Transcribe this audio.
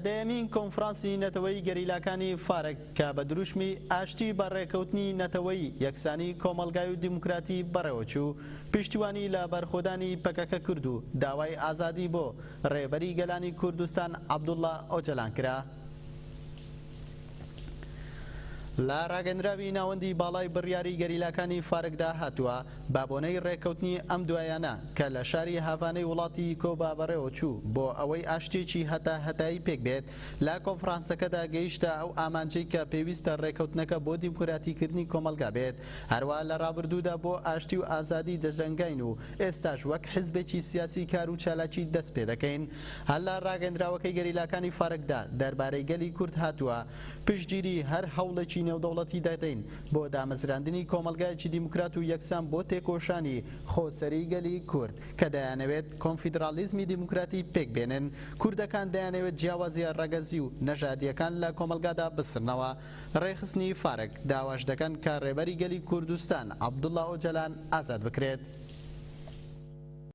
دەیەمین کۆنفرانسی نەتەوەیی گەریلاکانی فارک کە بە دروشمی ئاشتی بە ڕێکەوتنی نەتەوەیی، یەکسانی کۆمەڵگای و دیموکراتی بەڕێوەچوو، پشتیوانی لە بەرخۆدانی پەکەکە کرد و داوای ئازادی بۆ ڕێبەری گەلانی کوردستان عەبدوڵا ئۆجەلان کرا. لە ڕاگەندراوی ناوەندی باڵای بڕیاری گەریلاکانی فارکدا هاتووە، بە بۆنەی ڕێککەوتنی ئەم دوایانە کە لە شاری هاڤانەی وڵاتی کۆبا بەڕێوەچوو بۆ ئەوەی ئاشتییەکی هەتا هەتایی پێکبێت، لە کۆنفرانسەکەدا گەیشتە ئەو ئامانجەی کە پێویستە ڕێککەوتنەکە بۆ دیموکراتیکردنی کۆمەڵگا بێت. هەروا لە ڕابردوودا بۆ ئاشتی و ئازادی دەجەنگاین و ئێستاش وەک حزبێکی سیاسی کار و چالاکی دەست پێدەکەین. هەر لە ڕاگەندراوەکەی گەریلاکانی فارکدا دەربارەی گەلی کورد هاتووە، پشتگیری هەر هەوڵێکی نێودەوڵەتی دەدەین بۆ دامەزراندنی کۆمەڵگایەکی دیموکرات و یەکسان بۆ تێکۆشانی خۆسەری گەلی کورد کە دەیانەوێت کۆنفیدراڵیزمی دیموکراتی پێکبێنن. کوردەکان دەیانەوێت جیاوازییە ڕەگەزی و نەژادییەکان لە کۆمەڵگادا بسڕنەوە. ڕێکخستنی فارک داواش دەکەن کە ڕێبەری گەلی کوردستان عەبدوڵا ئۆجەلان ئازاد بکرێت.